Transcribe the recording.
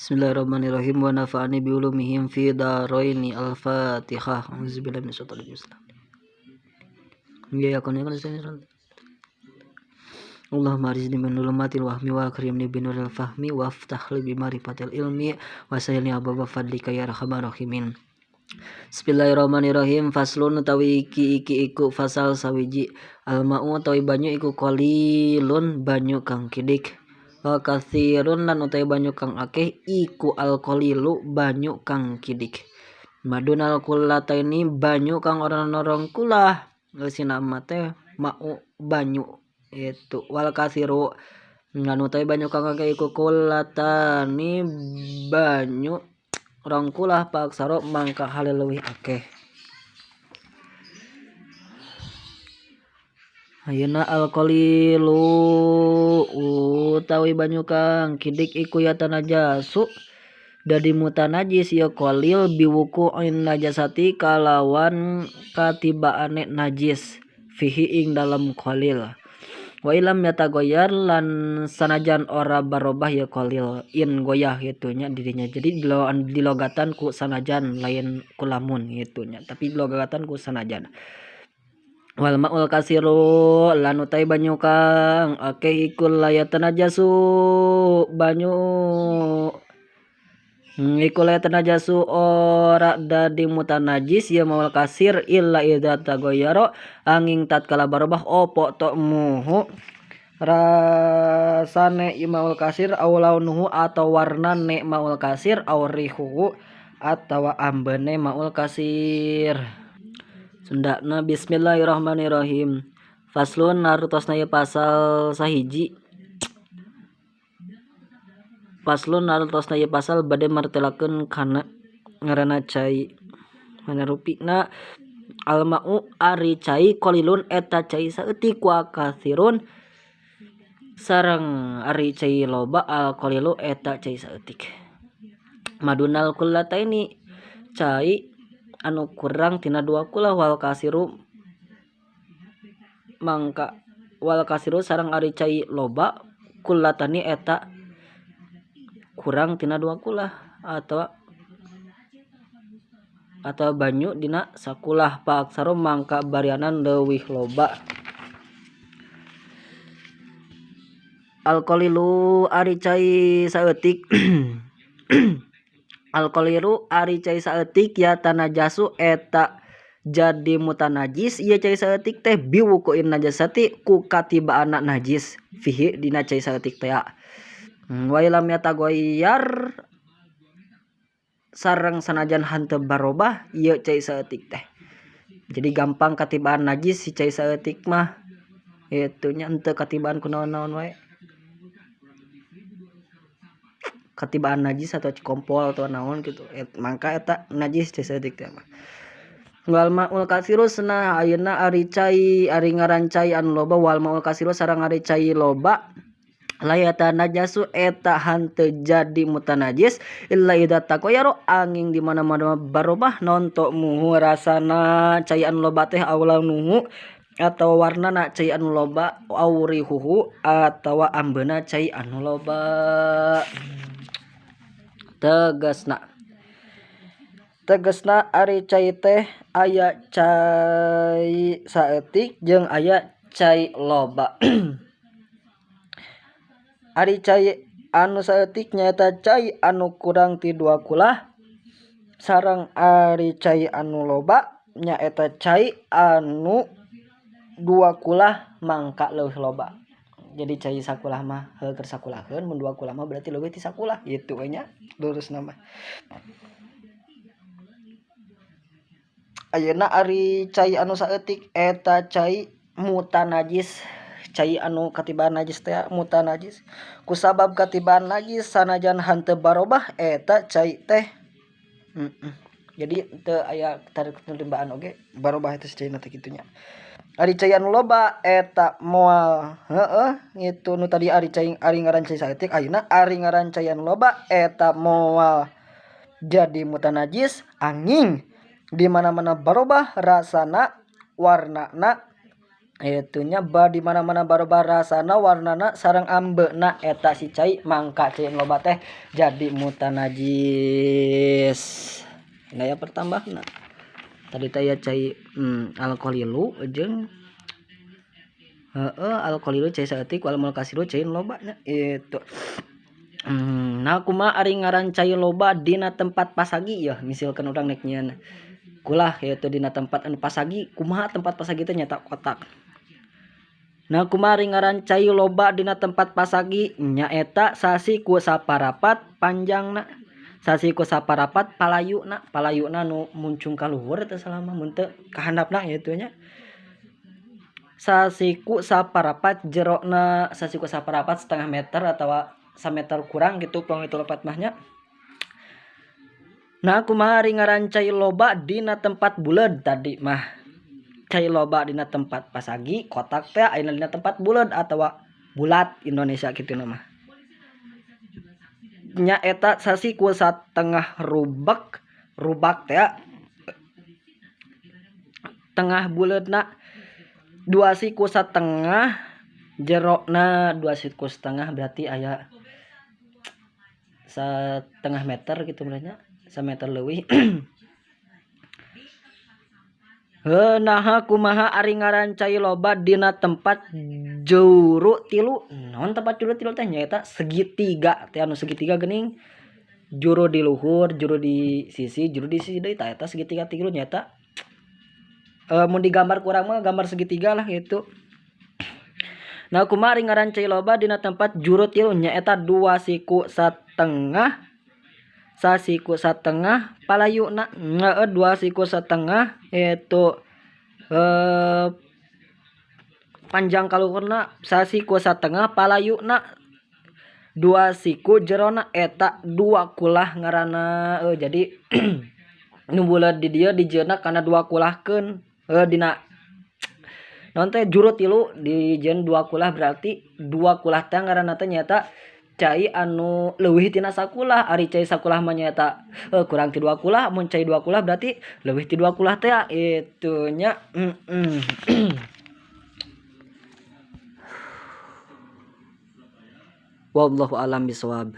Bismillahirrahmanirrahim wa nafa'ani bi ulumihim fi daraini. Al-Fatihah. Auzubillahi minasyaitonir rajim. Ya yakun. Allahumma arzni min zulumatil wahmi wa akrimni bi nuril fahmi waftah li bi ma'rifatil ilmi wa sayyilni ababa fadlika ya arhamar rahimin. Bismillahirrahmanirrahim. Faslun utawi iki iki iku fasal sawiji. Alma'u utawi banyu iku qalilun banyu kang kidik. Wa katsirun lan utawi banyu kang akeh iku alqalilu banyu kang kidik. Madunal kullataini banyu kang ora norong kulah. Geus nama teh ma'u banyu itu wal kasiru lan utawi banyu kang akeh iku kullatani banyu rong kulah paksaro mangka hale leuwih akeh. Ayeuna alqalilu utawi banyu kang kidik iku yatanajasu dadi mutanajis ieu qalil biwuqu'in najasati kalawan katibaane najis fihi ing dalem qalil. Wa ilam yatagoyar lan sanajan ora barobah ya qalil in goyah gitu nya dirinya. Jadi dilogatan ku sanajan lain ku lamun gitu nya, tapi dilogatan ku sanajan. Wal ma'ul kasiru lan utai banyu kang akeh iku layatanajasu banyu iku layatanajasu ora dadi mutanajis ya maul kasir illa idza tagoyaro angin tatkala barobah opo to'muhu rasane maul kasir aw launuhu atau warnane maul kasir aw rihuhu atawa ambene maul kasir. Sundana bismillahirrahmanirrahim. Faslun nartosna ieu pasal sahiji. Faslun nartosna ieu pasal bade martelakeun kana ngaranna cai. Mana rupina alma'u ari cai qalilun eta cai saeutik wa katsirun sareng ari cai loba al qalilu eta cai saeutik. Madunal kullataini cai anu kurang tina dua kulah wal kasiru mangka wal kasiru sareng ari cai loba kullatani eta kurang tina dua kulah atau banyu dina sakulah paaksaru mangka barianan leuwih loba. Alqalilu ari cai saeutik alqalilu ari cai saeutik ya tanajasu eta jadi mutanajis ieu cai saeutik teh biwuqu'in najasati ku katibaana najis fihi dina cai saeutik teh. Wa lam yatagoyyar sareng sanajan hanteu barobah ieu cai saeutik teh. Jadi gampang katibaan najis si cai saeutik mah kitu nya henteu katibaan ku naon-naon wae. Katibaan najis atau cikompol atau naon gitu mangka eta najis cai saeutik teh mah. Wal ma'ul kasiru cenah ayeuna ari cai ari ngaran cai anu loba wal ma'ul kasiru sareng ari cai loba layata najasu eta hanteu jadi mutanajis illa idza taqayyaru angin di mana-mana barobah nontok muhu rasana cai anu loba teh aulaunuhu atau warnana cai anu loba aurihuhu atawa ambeuna cai anu loba. Tegasna tegasna ari cai teh aya cai saeutik jeung aya cai loba. Ari cai anu saeutik nyaeta cai anu kurang ti dua kulah sareng ari cai anu loba nyaeta cai anu dua kulah mangka leuwih loba. Jadi cai sakulah mah heuh keur sakulaheun mun dua kulah mah berarti leuwih ti sakulah kitu we nya lurusna mah. Ayeuna ari cai anu saeutik eta cai mutanajis cai anu katibaan najis teh mutanajis kusabab katibaan najis sanajan hanteu barobah eta cai teh. Jadi teu aya tartibaan oge barobah eta si caina teh kitu nya. Ari cai anu loba eta moal heueuh ngitu nu tadi ari cai ari ngaran cai saeutik ayeuna ari ngaran cai anu loba eta moal jadi mutanajis angin di mana-mana barobah rasana warnana Itu nya ba di mana-mana barobah rasana warnana sareng ambeuna eta si cai mangka cai loba teh jadi mutanajis. Nah ya pertambahna tadi teh ya cai alqalilu jeung heeh alqalilu cai saeutik wal mulkasiru cai loba nya itu. Nah kumaha ari ngaran cai loba dina tempat pasagi yeuh misalkan urang nek nyieun kulah yaitu dina tempat anu pasagi kumaha tempat pasagi teh nyata kotak. Nah kumaha ari ngaran cai loba dina tempat pasagi nyaeta sasiku saparapat panjangna sasiku saparapat palayuna palayuna nu muncung ka luhur teh salama mun teu ka handapna kitu nya. Sasiku saparapat jerona sasiku saparapat setengah meter atawa sameter kurang gitu pang itu lepat mah nya. Nah kumaha ari ngaran cai loba dina tempat buleud tadi mah cai loba dina tempat pasagi kotak teh ayeuna dina tempat buleud atawa bulat Indonesia kitu mah. Nya eta sasiku satengah rubek rubak teh tengah buleudna dua siku satengah jerona dua siku setengah berarti aya setengah meter gitu merenya sameter leuwih. Naha kumaha ari ngaran cai loba dina tempat juru tilu naon tempat juru tilu teh nyaeta segitiga teh anu segitiga geuning juru di luhur juru di sisi juru di sisi deui tah eta segitiga tilu nyaeta mun digambar kurang mah gambar segitiga lah gitu. Nah kumaha ari ngaran cai loba dina tempat juru tilu nyaeta dua siku satengah sasiku satengah palayuna dua siku setengah itu panjang kaluhurna sasiku satengah palayuna dua siku jerona eta dua kulah ngaranna jadi nu buleud di dieu dijieunna kana dua kulahkeun dina naon teh juru tilu dijieun dua kulah berarti dua kulah teh ngaranna teh nyaeta cai anu leuwih tina sakulah ari cai sakulah mah nyaeta kurang ti dua kulah mun cai dua kulah berarti leuwih ti dua kulah teh itu nya. Wallahu alam bisawab.